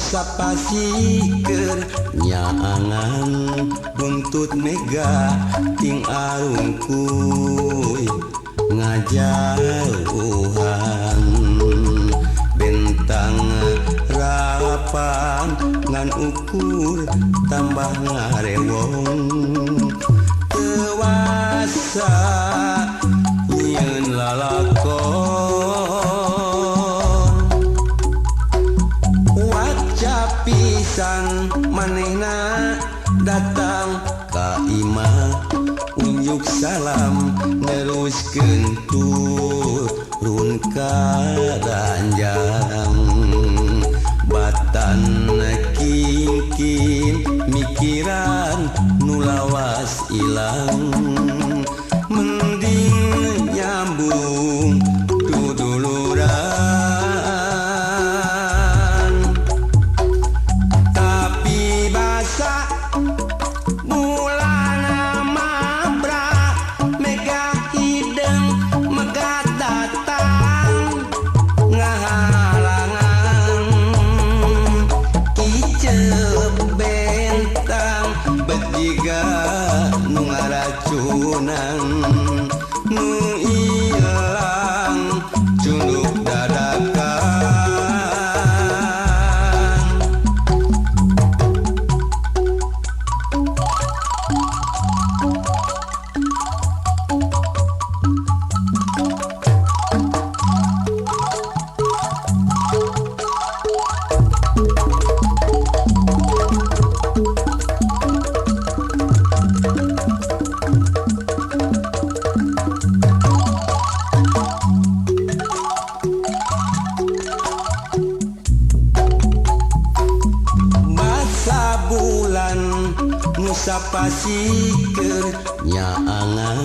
Sapasikeun nyaangan buntut mega ting arungkuy ngajauhan bentang rapan ngan ukur tambah ngarewong tewasa nyieun lalakon waca pisan manehna datang ka imah unjuk salam neruskeun turun ka ranjang batan kingkin mikiran nu lawas ilang mending nyambung duduluran tapi basa bulana mabra mega hideung megat datang ngahalangan kicep bentang bet jiga nu ngaracunan nu ilang culuk dadakan. Basa bulan nu sapasikeun nyaangan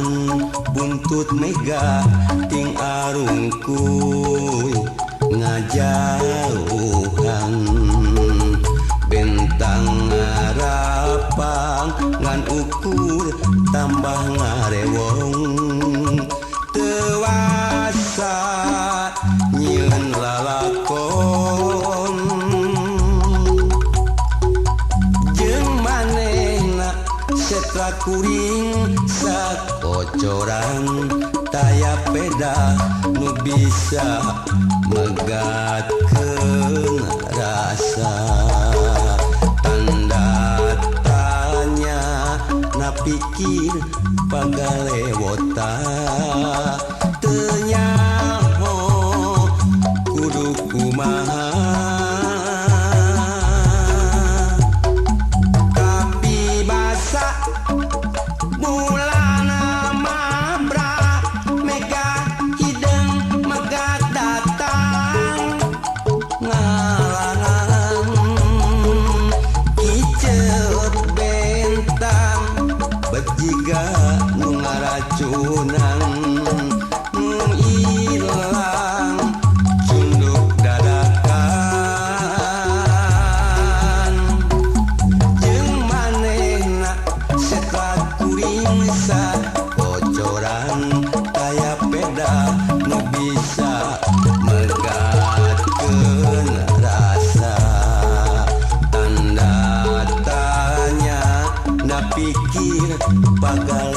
buntut mega ting arungkuy ngajauhan bentang ngarapang ngan ukur tambah ngarewong tewasa nyieun lalakon jeung manehna setra kuring sakocoran taya peda nu bisa megatkeun rasa tanda tanya na pikir pagalewota teu nyaho kudu kumaha tapi basa bulana mabra mega hideung megat datang ngalangan kicep bentang bet jiga nu ngaracunan nu ilang cunduk dadakan jeung manehna setra kuring sakocoran taya peda nu bisa megatkeun rasa tanda tanya na pikir pagal